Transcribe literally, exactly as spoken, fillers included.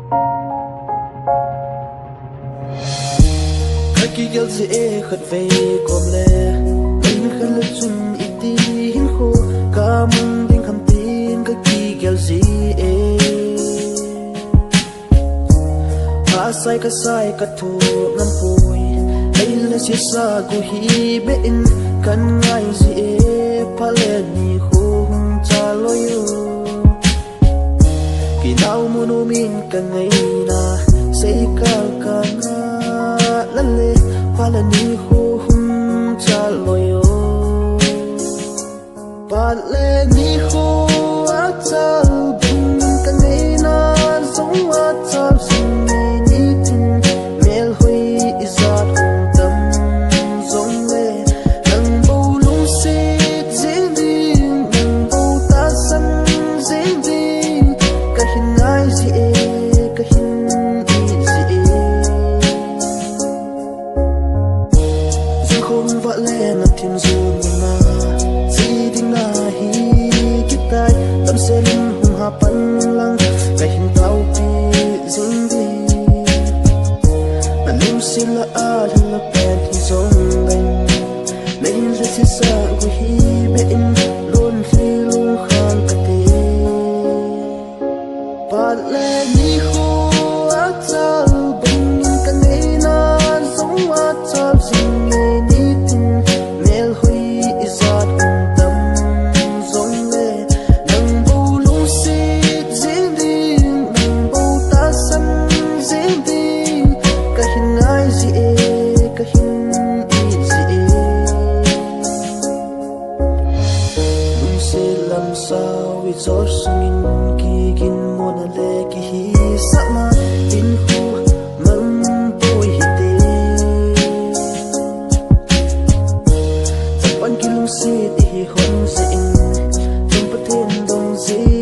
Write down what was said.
Ka kigel jie khatvei kom le, in khat le chun iti hinkho ka mang ding ham tin ka kigel jie. Ka sai ka sai ka thu ngam poi, ei la si sa gu hi be in kan ngai jie, pha le ni khu hung cha lo yo. Kinau munu min ka ngaina, sei ka ka na la le, pha le ni khu hung cha lo yo. Pha le ni khu a chal bung ka ngaina, zong a chal zong ni ni tin, mel hoi i zat hung tam zong le, nang bo lungset jing ding, nang bo tasan jing ding, ka hin ngai jie, ka hin it jie. Zang khong va le na thim zu na, si ding na hi kitai, tam se lim hung ha pan lang, ka hin tau pi zing di. Na lim si la a la la pen hi zong ding. Na hin la si sa gu hi be in, lon hi lung khang ka te. Pha le ni khu a chal bung ka ngaina, zong a chal zing ni ni tin, mel hoi i zat hung tam zong le, nang bo lungset jing ding, nang bo tasan jing ding, ka hin ngai jie, ka hin it jie. Lungset lam sau i chor sungin kigin mona le kihisah ma, in khu mang poi hi te. Chapan kilungset i hi hon jie in, tum Pathen dong jie.